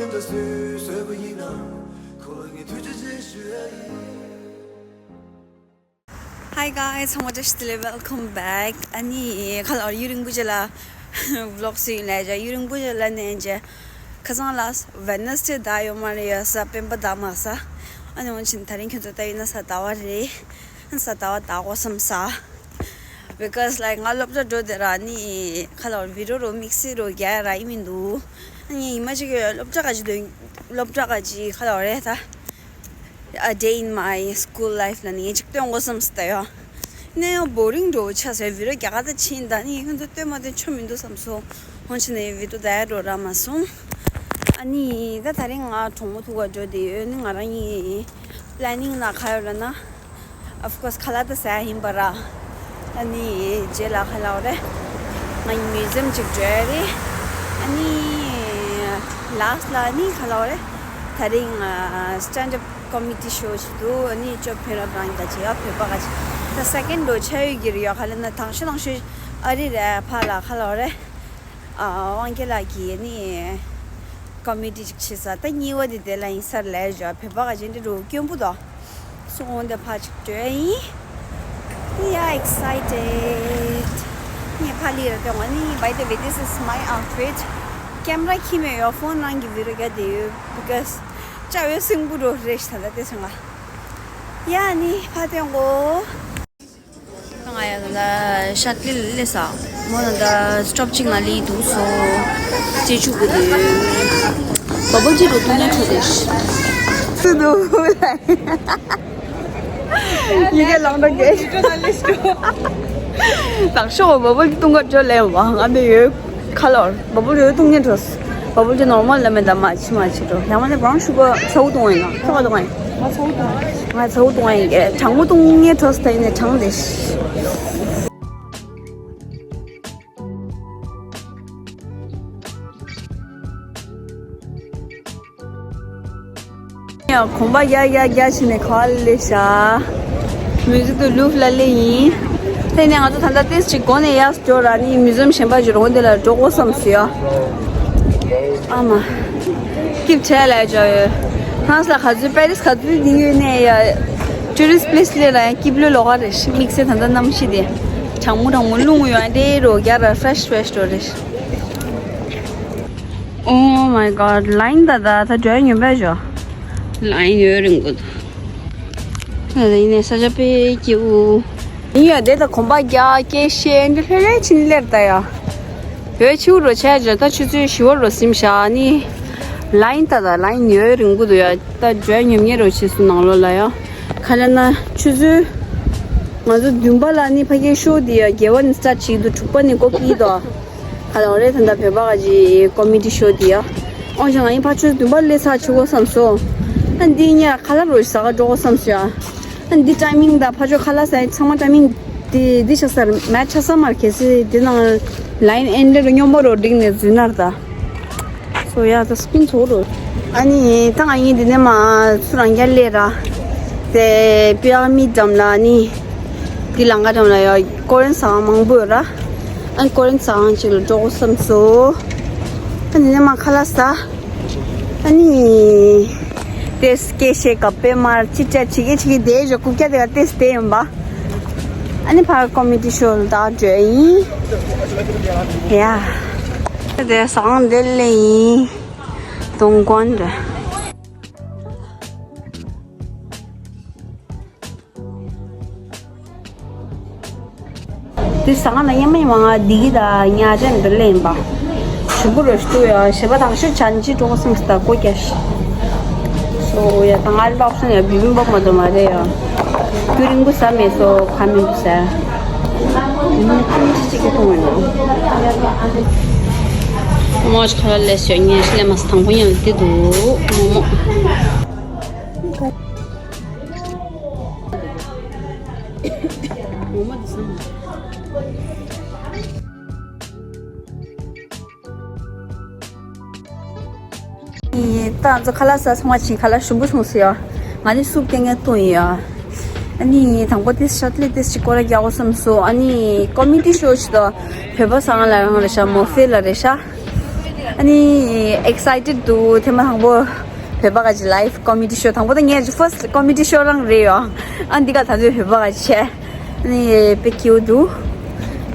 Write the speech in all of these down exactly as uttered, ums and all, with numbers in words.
Hi guys, how much is still welcome back. ཨ་ནི་ཁ་ལོ་ཡུན་རིང་པོ་ཅིག་ལ་vlog་སུ་ཡིན་ལས་ཡུན་རིང་པོ་ཅིག་ལ་ནས་ཇ་ཁ་སང་ལ་Wednesday་ད་ཡོད་མ་རེད་ཡ་ས་སྤེན་པ་ད་མ་ས། ཨ་ནི་འོན་ཆེན་ད་རིང་ཁྱོད་ཚོ་ལྟ་ཡིན་ན་ས་ཟླ་བ་རེད། ས་ཟླ་བ་ད་གོ་བསམ་ས། Because like ང་སློབ་གྲྭ་འགྲོ་དེ་ར་ནི་ཁ་ལོ་video་རོ་དམིགས་བསལ་རོ་རྒྱག་ར་ཡིན་མི་འདུག་ཨ་ནི་ཡིན་མ་ཅིག་སློབ་གྲྭ་ག་ཅི་འདོན་སློབ་གྲྭ་ག་ཅི་ཁ་ལོ་རེད་ད། A day in my school life་ལ་ནི་ངས་ཅིག་སྟོན་དགོས་བསམ་སྟེ་ཡོད། ནས་ཡང་boring་འགྲོ་ཆ་ཟེར་video་རྒྱག་ག་ད་ཕྱིན་ད་ནི་ཁྱོད་ཚོ་སྟོན་མ་སྟོན་ཆོ་མི་འདུག་བསམ་སོང་། ཧོན་ཆེ་ནས་video་ད་ཡ་འགྲོ་ར་མ་སོང་། ཨ་ནི་ད་ད་རིང་ང་གྲོགས་མོ་ཐུག་ག་འགྲོ་དེ་ཡོད་ནི་ང་རང་ཡིན། Planning་ན་ག་ཡོད་ལ་ན། Of course་ཁ་ལག་ད་ཟ་ཡིན་པ་ར། ཨ་ནི་རྗེས་ལ་ཁ་ལག་རེད། ང་ཡི་museum་ཅིག་འགྲོ་ཡ་རེད། ཨ་ནི་last་ལ་ནི་ཁ་ལག་རེད། ད་རིང་stand up comedy show་ཞིག་འདུག་ཨ་ནི་ཅོ་ཕེ་ར་བྲང་ག་ཅི་ཡ་བོད་པ་ག་ཅི། ད་second་show་ཆ་ཡོད་ཀྱི་རེད་ཡ་ཁ་ལ་ན་དང་ཤོ་དང་ཤོ་ཨ་རི་རེད་ཕ་ལ་ཁ་ལག་རེད། ཨ་དབང་རྒྱལ་ལགས་ཀྱིས་ནི་comedy་ཅིག་བྱེད་ས་ད་གཉིས་པ་དེ་དེ་ལ་ཡིན་སར་ལས་བཞག་བོད་པ་ག་ཅན་དེ་འགྲོ་སྐྱོན་པོ་དོ། སོང་འོན་དེ་ཕ་ཅིག་འགྲོ་ཡིན། Yeah, excited. ངས་ཕ་ལི་ར་དེ་ངོ་ནི་by the way, this is my outfit. Camera་ཁྱི་མེད་ཡོ་phone་ནང་གི་video་རྒྱ་དེ་ཡོད་because་ཅ་བའི་སྲིན་པོ་འགྲོ་རེ་ཞིག་ད་ལྟ་དེ་སོང་ང་། Yeah་ནི་ཕ་དེ་ངོ་། ང་ཡང་ད་ཤ་ཏི་ལི་ལི་ས་མོ་ན་ད་སི་ཊོབ་ཅིག་ང་ལི་འདུག་སོ། ཅེ་ཆུ་གུ་དེ་བ་བུལ་ཅི་རུ་དུ་ནི་ཁྲོ་དེ་སུ་འདུག་ཡི་གེ་ལང་ད་གེ་དག་ཤོག་བ་བུལ་ཏུང་ག་ཅོ་ལེ་བ་ང་མི་ཡོད། ཁ་ལོར་བ་བུལ་ཡོད་དུང་ངེ་འགྲོ། བ་བུལ་དེ་ནོར་མལ་ལ་མེད་ད་མ་ཕྱི་མ་ཕྱི་འགྲོ་ཡང་མ་ནི་བང་ཤུ་གོ་ཚ་བོ་དུང་ཡིན་ན་ཚ་བ་དུང་ཡིན། ང་ཚ་བོ་དུང་ཡིན་གེ་གྲང་མོ་དུང་ངེ་འགྲོ་ས་ད་ཡིན་ནས་གྲང་དེ། ཡ་གོམ་པ་རྒྱག་རྒྱག་རྒྱག་བྱས་ནས་ག་པར་སླེབས་ཤག་མུ་ཟི་དུ་ལུབ་ལ་སླེབས་ཡིན། དེ་ནས་ང་ཚོ་ད་ལྟ་ཏིས་ཅིག་གོ་ནས་ཡར་འགྲོ་ར་ནི་མུ་ཟི་ཡམ་གཞན་པ་ཞིག་རོང་དེ་ལ་འགྲོ་དགོས་བསམ་སོང་ཡ། ཨ་མ། སྐྱིབས་བྲལ་ལ་འཇོག་ཡོད། ཧྥ་རན་སི་ལ་ག་ཚོད་པེ་རིས་ག་ཚོད་འདི་ཡོད་ནས་ཡ། tourist place་སླེབས་ར་ཡང་སྐྱིབས་ལོས་ལོག་ག་རེད་དམིགས་བསལ་ད་ལྟ་གནམ་གཤིས་དེ། གྲང་མོ་གྲང་མོ་རླུང་ཡོད་ཨ་འདྲེ་རོ་རྒྱ་ར་fresh fresh་འགྲོ་རེད། Oh my god, line ད་ད་ད་འགྲོ་ཡ་ཉོན་པས་ཞོ། line་ཡོད་རིང་གོ་ད། ད་ཡིན་ནས་ས་ཆ་དཔེ་སྐྱིད་འོ། ཡིན་ཡ་དེ་ད་གོམ་པ་རྒྱག་སྐད་བཤད་འདི་ལྷོད་ལྷོད་ཕྱིན་སླེབས་ད་ཡ། བོད་ཕྱི་རུ་བྱས་ཇ་ད་ཆུ་ཚོད་བཞི་བ་རུ་ཟིན་བཞག་ནི། line་ད་ད་line་ཡོད་རིང་གོ་འདུག་ཡ་ད་འགྲོ་ཡ་ཉོན་ཉེ་རོ་བྱེད་སུ་ནང་ལོགས་ལ་ཡ། ག་ལ་ན་ཆུ་ཚོད། ང་ཚོ་བདུན་པ་ལ་ནི་ཕ་གིའི་ཤོ་དེ་ཡ་བརྒྱད་པ་ནས་སི་ཊར་བྱེད་ཀྱི་འདུག་དྲུག་པ་ནས་འགོ་ཀི་དོ། ཁ་ལོ་རེ་ད་ལྟ་བོད་པ་ག་ཅི་comedy show་དེ་ཡ། ཨོ་ཞང་ཨིན་ཕ་ཆོས་བདུན་པ་ལས་ཚ་ཆུ་གོ་བསམ་སོ། ཨ་འདི་ཉ་ཁ་ལ་རོ་ཟ་ག་འགྲོ་གོ་བསམ་སོ་ཡ། ཨ་འདི་timing་ད་ཕ་ཆོས་ཁ་ལ་ཟ་ཚང་མ་timing་དེ་འདི་ཆ་སར་མེད་ཆ་ས་མར་ཁེ་སི་དེ་ནང་line་end་རུ་སྙོམས་པོ་རོ་འགྲིག་ནས་འཛུལ་ནར་ད། So yeah, that's been so good. ཨ་ནི་ད་ང་ཡིན་འདི་ནས་མ་ཚུར་རང་རྒྱ་ལས་ར། དེ་པི་ཨ་མི་འགྲམ་ལ་ནི། འདི་ལང་ཀ་འགྲམ་ལ་ཡ་ཀོ་རེན་ཟ་ཁང་མང་པོ་ཡོད་ར། ཨ་ནི་ཀོ་རེན་ཟ་ཁང་ཅིག་ལ་འགྲོ་དགོས་བསམ་སོ། ཨ་ནི་འདི་ནས་མ་ཁ་ལག་ཟ། ཨ་ནི། དེ་སྐད་བཤད་སྐབས་པད་མར་ཅི་སྤྲད་ཅི་གེ་ཅི་གེ་དེ་ཞོ་ཀུ་ཀྱ་དེ་ག་ཏེས་དེ་ཡིན་པ། ཨ་ནི་ཕར་comedy show་ལ་ད་འགྲོ་ཡིན། ཡ། དེ་ཟ་ཁང་དེ་ལས་ཡིན། དོང་ཀོན་རེད། དེ་ཟ་ཁང་ལ་ཡ་མ་ཡ་མ་ང་འདི་གི་ད་ཉ་ཅན་འདི་ལེན་པ། ཞུ་བུ་རུ་ཤུ་ཡ་ཞེ་པ་དང་ཤུ་ཅན་ཅི་ཀྲོ་སམ་སྟ་ཀོ་ཀྱ་ཤི། སོ་ཡ་ད་ང་ལོག་སོང་ཡ་བི་བི་འབབ་མ་དོ་མ་རེད་ཡ། རྒྱུ་རིང་པོ་ཟ་མེད་སོ་ཁ་མི་འདུག་ཟ། མོ་ཅི་ཅི་ཅི་གི་ཐུང་ཡིན་ནོ། མོ་ཅི་ཁ་ལ་ལས་ཤོ་ཉེ་ཤི་ལས་མ་སྟངས་པོ་ཡང་དེ་འདུག་མོ་མོ། ངོ་མ་དེ་སང་། ད་ང་ཚོ་ཁ་ལག་ཟ་ཚང་མ་ཕྱིན་ཁ་ལག་ཞིམ་པོ་བྱུང་སོང་ཡ། ང་ནི་སུབ་ཀྱང་ཀྱང་བཏུང་ཡ། ཨ་ནི་དང་པོ་ཏིས་ཤ་ཏི་ལི་ཏིས་ཅིག་སྐོར་ར་རྒྱག་དགོས་བསམ་སོང་། ཨ་ནི་ཀོ་མི་ཏི་ཤོ་ཞིག་དང་བོད་པ་ཟ་ཁང་ལ་རང་རེད་ཤག་མོ་ཧྥེ་ལ་རེད་ཤག་ཨ་ནི་ཨེག་སའི་ཊེཌ་འདུག་ཐེངས་མ་དང་པོ་བོད་པ་ག་ཅིག་ལའེབ་ཀོ་མེ་ཌི་ཤོ། དང་པོ་ད་ངའི་ཕར་སི་ཊི་ཀོ་མེ་ཌི་ཤོ་རང་རེད་ཡོ། ཨ་འདི་ག་ད་ཚོད་བོད་པ་ག་ཅིག་བྱས། ཨ་ནི་དཔེ་ཁྱིའུ་འདུག་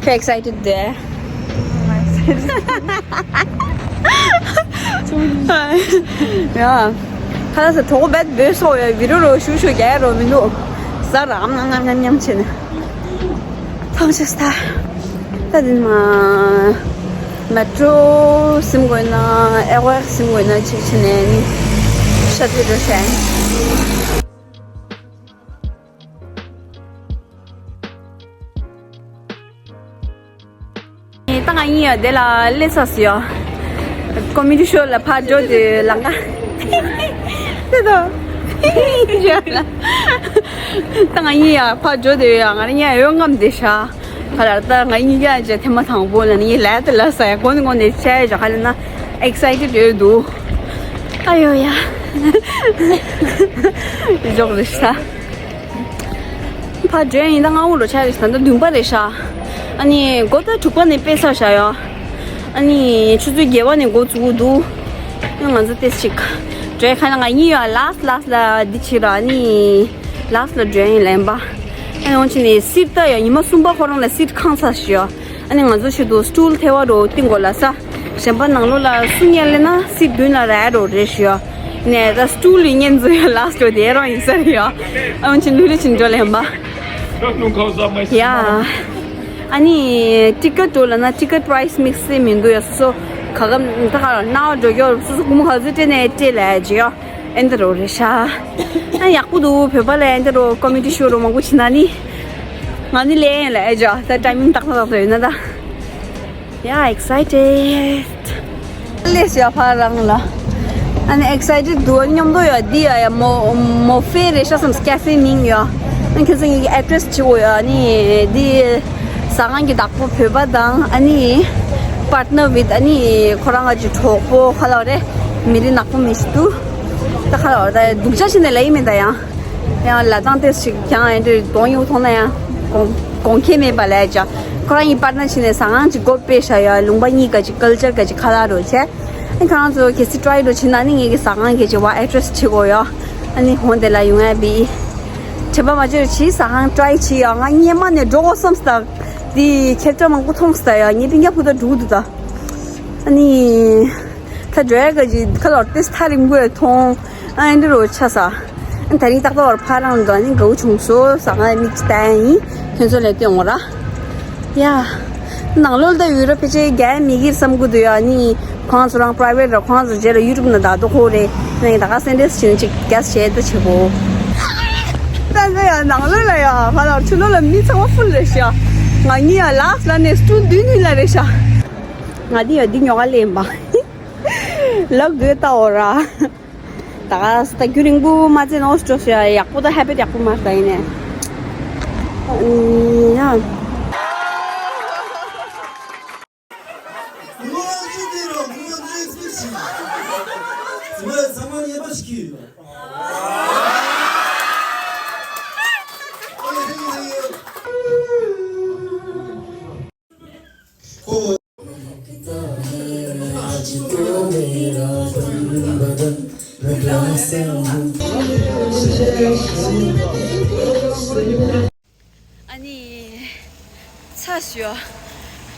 ཁྱོད་ཨེག་སའི་ཊེཌ་འདུག་ཨེ། ཡ། ཁ་ལག་ཟ་གྲོགས་པོ་བེད་བོད་སོག་ཡོད། བི་ཌིའོ་རོ་ཤུ་ཤུ་རྒྱག་རོ་མི་འདུག་ཟ་ར་ཨམ་ཉམ་ཉམ་ཉམ་ཉམ་བྱས་ནས། ཐང་ཆད་སྟ། ད་འདི་མ། མེ་ཊྲོ་ཟིན་དགོས་ན་ཨེ་ཝེ་ཟིན་དགོས་ན་ཅིག་བྱས་ནས་ནི་ཤ་ཚུལ་འགྲོ་བྱས། ད་ང་གཉིས་ཡ་དེ་ལ་སླེབས་ཚར་སོང་ཡ། ཀོ་མེ་ཌི་ཤོ་ལ་ཕར་འགྲོ་དུས་ལམ་ཁ། དེ་དང་། ད་ང་གཉིས་ཡ་ཕར་འགྲོ་དུས་ཡ་ང་རང་གཉིས་ཡ་འོད་རྔམ་བསྡད་ཤག་ག་ལ་ད་ང་གཉིས་ཀྱང་ཅིག་ཐེངས་མ་དང་པོ་ལ་ནི་ལས་དེ་ལ་ས་ཡ་གོ་ནི་གོ་ནི་བྱས་ཡ་ག་ལ་ན་ཨེག་སའི་ཊེཌ་ཡོད་འདུག་ཨ་ཡོ་ཡ། འཇོག་རེད་ཤག་ཕར་འགྲོ་ཡིན་ད་སྔ་པོ་རུ་ཆགས་རེད་ཤག་ད་ལྟ་བདུན་པ་རེད་ཤག་ཨ་ནི་སྒོ་ད་དྲུག་པ་ནས་ཕྱེ་ཚར་ཤག་ཡ། ཨ་ནི་ཆུ་ཚོད་བརྒྱད་པ་ནས་འགོ་བཙུགས་འདུག་ཨ་ང་ཚོ་ཏོག་ཙམ་ཅིག་འགྲོ་ཡ་ཁ་ན་ང་གཉིས་ཡ་ལཱ་སི་ཊི་ལཱ་སི་ཊི་ལ་འདི་བྱེད་ར་ཨ་ནི་ལཱ་སི་ཊི་ལ་འགྲོ་ཡ་ཡིན་ལབ་པ། ཨ་ནི་འོན་ཆེ་ནས་སིཊ་ད་ཡ་ཉི་མ་གསུམ་པ་ཁོ་རང་ལ་སིཊ་ཁང་ཚར་ཤག་ཡ། ཨ་ནི་ང་ཚོ་ཆེད་དུ་སི་ཊུལ་ཐལ་བ་རུ་བཏིང་དགོས་ལབ་ས། གཞན་པ་ནང་ལོགས་ལ་སུ་ཉལ་ལེ་ན་སིཊ་མདུན་ལ་རག་རོགས་རེད་ཞུ་ཡ། ནས་ད་སི་ཊུལ་ལི་ཉན་ཚོ་ཡ་ལཱ་སི་ཊི་དེ་རང་ཡིན་ས་རེད་ཡ། ཨ་འོན་ཆེ་ལུས་རེ་ཕྱིན་འགྲོ་ལེན་པ། ཡ། ཨ་ནི་ཊི་ཀེ་ཊི་འགྲོ་ལབ་ན་ཊི་ཀེ་ཊི་པ་རའི་སི་དམིགས་བསལ་མི་འདུག་ཡ། སོ་སོ་ག་ག་ད་ག་ལ་རྣ་བ་འགྲོ་རྒྱུ་སོ་སོ་སྒོར་མོ་ག་ཚོད་སྤྲད་ནས་སྤྲད་ལབ་ཡ་ཅི་ཡ། ཨེ་འདྲ་རོ་རེད་ཤག་ཨ་ཡག་པོ་འདུག་བོད་པ་ལ་ཨེ་འདྲ་རོ་ཀོ་མེ་ཌི་ཤོ་རོ་མང་པོ་བྱེད་ན་ནི། ང་ནི་ལས་ཡིན་ལ་ཨེ་ཇོ་ད་ཊའི་མིང་ཏག་ཏག་ཏག་ཏག་ཡོད་ན་ད། ཡ་ཨེག་སའི་ཊེཌ། སླེབས་ཡ་ཕར་རང་ལ། ཨ་ནི་ཨེག་སའི་ཊེཌ་འདུག་མཉམ་དུ་ཡ་འདི་ཡ་ཡ་མོ་མོ་ཕེ་རེད་ཤག་སམ་ཀེ་ཕེ་མིང་ཡ། ཨ་ཁྱེད་ཚོ་ངེད་ཀྱི་ཨེ་ཌི་རེ་སི་བྱེད་དགོས་ཡ། ཨ་ནི་འདི་ཟ་ཁང་གི་བདག་པོ་བོད་པ་དང་ཨ་ནི་པར་ཊི་ནར་ཝིད་ཨ་ནི་ཁོ་རང་ང་ཅིག་གྲོགས་པོ་ཁ་ལོ་རེད། མི་རིགས་ནག་པོ་མི་ཞིག་འདུག་ད་ཁ་ལོ་ད་སྡུག་ཅག་བྱས་ནས་ལ་ཡིན་མིན་ད་ཡང་། ཡང་ལ་དང་ཏེ་ཞིག་ཀྱང་ཨེ་འདྲ་གདོང་ཡུག་མཐོང་ན་ཡང་གོང་གོང་ཁེ་མེད་པ་ལས་ཀྱང་ཁོ་རང་གི་པར་ཊི་ནར་བྱས་ནས་ཟ་ཁང་ཅིག་སྒོ་ཕྱེ་ཤག་ཡ། ལུང་པ་གཉིས་ཀ་ཅིག་ཀལ་ཅར་ཀ་ཅིག་ཁ་ལག་རོ་བྱས། ཨ་ཁོ་རང་ཚོ་གལ་སྲིད་ཊ་རའི་རོ་བྱེད་ན་ནི་ངེད་ཀྱི་ཟ་ཁང་གི་ཅིག་བ་ཨེ་ཌི་རེ་སི་བྱེད་དགོས་ཡ། ཨ་ནི་ཧོན་དེ་ལ་ཡོང་ཡ་བི། དྲན་པ་མ་བརྗེད་རོགས་གྱིས། ཟ་ཁང་ཊ་རའི་བྱེད་ཡ། ང་སྔོན་མ་ནས་འགྲོ་དགོས་བསམ་སྟ། དེ་ཁྱེད་ཅག་མང་པོ་མཐོང་སྟ་ཡ། ངའི་སྤུན་ཀྱག་ཕུ་ཐག་འགྲོ་གི་འདུག་ད། ཨ་ནི། ད་འགྲོ་ཡ་ག་ཅིག་ཁ་ལོ་ཏེ་ཐག་རིང་པོ་ཡ་མཐོང་། ཨ་ཨེ་འདྲ་རོ་ཆགས་ས། ཨ་དེ་རིང་ཏག་ཏག་བར་ཕར་རང་འགྲོ་ནི་དགའ་བོ་བྱུང་སོང་། ཟ་ཁང་མིག་ཅིག་ལྟ་ཡ་ཡིན། ཁྱོད་ཚོ་ལ་སྟོན་འོང་ར། ཡ། ནང་ལོགས་ལ་ད་ཡོད་ར་ཕལ་ཆེར་རྒྱག་ཡ་མེད་ཀྱི་བསམ་གི་འདུག་ཡ། ཨ་ནི་ཁོང་ཚོ་རང་པ་རའི་ཝེ་ཊི་ར། ཁོང་ཚོ་རྗེས་ལ་ཡུ་ཊུབ་ནང་བདག་ཏུ་ཁོ་རེད། ཨ་ནི་ད་ག་སེན་ཌེ་སི་བྱིན་ཅིག་རྒྱ་བྱས་ད་བྱེད་གོ། ད་ད་ཡ་ནང་ལོགས་ལ་ཡ་ཕ་ལ་ཆུ་ལོགས་ལ་མི་ཚང་མ་ཕུལ་རེད་ཤག་ང་གཉིས་ཡ་ལགས་ལ་ནས་སི་ཊུལ་བདུན་ནི་ལ་རེད་ཤག་ང་འདི་ཡ་འདི་ཉོ་ག་ལེན་པ། ལབ་དགོས་ལྟ་འོ་ར། ད་ག་ས་ད་རྒྱུན་རིང་པོ་མ་བཙལ་ན་ཨོ་སི་ཊོ་ཤི་ཡ་ཡག་པོ་དང་ཧེ་བི་ཡག་པོ་མ་རེད་ད་ཡིན་ནས། ཨུམ་ཡ། ཨ་ནི། ཚ་ཞོ།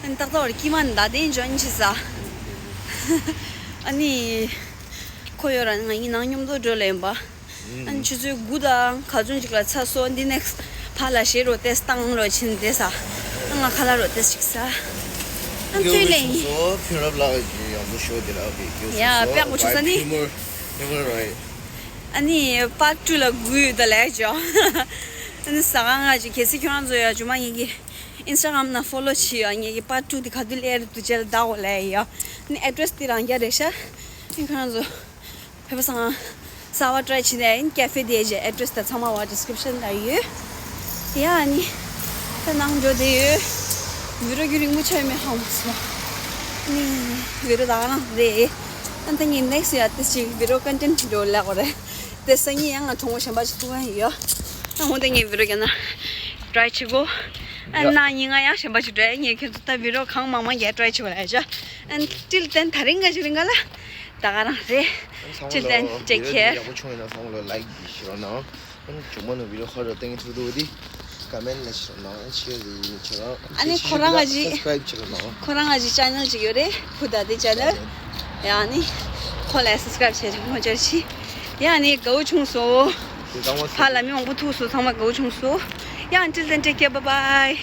ཨ་ནི་ཏག་ཏག་བར་ཀྱི་མ་འདའ་དེ་འཇོན་ཆེ་ས། ཨ་ནི། ཁོ་ཡོད་ར་ང་གཉིས་ནང་མཉམ་དུ་འགྲོ་ལེན་པ། ཨ་ནི་ཆུ་ཚོད་དགུ་དང་ག་ཚོད་ཅིག་ལ་ཚར་སོང་། འདི་ནེག་སི་ཕར་ལ་ཞེ་རོ་ཏེ་སྟངས་རོ་ཕྱིན་ཏེ་ས། ཨ་ང་ཁ་ལག་རོ་ཏེ་ཞིག་ས། ཨ་ཚོད་ལེན་ཡིན། ཁྱོད་རབ་ལགས་ཀྱི་ཡག་པོ་ཤོ་དེ་ར་ཨོ་ཁེ་ཡ་དཔེ་ཡག་པོ་བྱུང་ས་ནི། ཨ་ནི་པར་ཊུ་ལ་དགུ་ཡོད་ད་ལས་ཅོ། ཨ་ནི་ཟ་ཁང་ང་ཅིག་གལ་སྲིད་ཁྱོད་རང་ཚོ་ཡ་ཇུ་མ་ངེད་ཀྱི་ཨིན་སི་ཊ་གྷ་རམ་ན་ཕོ་ལོ་བྱེད་ཡ། ངེད་ཀྱི་པར་ཊུ་དེ་ག་དུས་ལས་རེད་དུ་ཅེ་ལ་ད་འོ་ལས་ཡ། ཨ་ནི་ཨེ་ཌི་རེ་སི་དེ་རང་རྒྱ་རེད་ཤག་ཨ་ནི་ཁྱོད་རང་ཚོ། བོད་པ་ཚང་ཟ་བ་ཊ་རའི་བྱེད་ནས་ཡིན། ཀེ་ཕེ་དེ་ཡི་ཨེ་ཌི་རེ་སི་དང་ཚང་མ་བ་ཌི་སི་ཀི་རིབ་ཤན་ལ་ཡོད། ཡ་ཨ་ནི། ད་ནང་འགྲོ་དེ་ཡོད། བི་ཌི་ཡོ་རྒྱུན་རིང་པོ་ཆགས་ཡོད་མེད་ཧ་མ་སོང་། ཨ་ནི། བི་ཌི་ཡོ་ད་ག་རང་རེད། ཨ་ད་ངས་ནེག་སི་ཡ་དེ་ཅིག་བི་ཌི་ཡོ་ཀོན་ཊེན་ཊི་འགྲོ་ལབ་དགོས་རེད། དེ་སང་ཉིན་ཡང་ང་གྲོགས་མོ་གཞན་པ་ཅིག་ཐུག་ག་ཡོད། ད་འོ་དེ་ངས་བི་ཌི་ཡོ་རྒྱག་ན་ཊ་རའི་བྱེད་གོ། ཨ་ན་ཉིན་ང་ཡང་གཞན་པ་ཞིག་འགྲོ་ཡ། ངས་ཁྱོད་ཚོ་ད་བི་ཌི་ཡོ་གང་མང་མང་རྒྱག་ཊ་རའེ་བྱེད་པ་ལ་ཡ་ཅོ། ཨ་ཊིལ་དེན་ད་རིང་ག་ཞིག་རིང་ག་ལ་ད་ག་རང་རེད། ཨ་ནི་ཚང་མ་ཊིལ་དེན་ལོ་ཊེག་ཁེར། ཡག་པོ་བྱུང་ཡིན་ན་ཚང་མ་ལོ་ལའིཀ་བྱེད་རོགས་གནང་། ཨ་ནི་མཇུག་མ་ནང་བི་ཌི་ཡོ་ཁ་རོ་ཏེང་ཐུ་དུ་དི་ཀ་མེན་ཊི་ལ་བྱེད་རོགས་གནང་། ཨ་ནི་ཤེར་དི་བྱེད་རོགས། ཨ་ནི་ཁོ་རང་ང་ཅི་སབ་སི་ཀ་རའིབ་བྱེད་རོགས་གནང་། ཁོ་རང་ང་ཅི་ཅེ་ནལ་ཅིག་ཡོད་རེད། བུ་ད་དི་ཅེ་ནལ། ཡ་ཨ་ནི་ཁོ་ལ་སབ་སི་ཀ་རའིབ་བྱེད་རོགས་མོ་ཅར་ཤི། ཡ་ཨ་ནི་དགའ་བོ་བྱུང་སོང་། དེ་ཚང་མ་ཕ་ལ་མི་མང་པོ་ཐུག་སོང་། ཚང་མ་དགའ་བོ་བྱུང་སོང་། ཡ་ཨ་ཊིལ་དེན་ཊེག་ཁེར། བཱའི་བཱའི།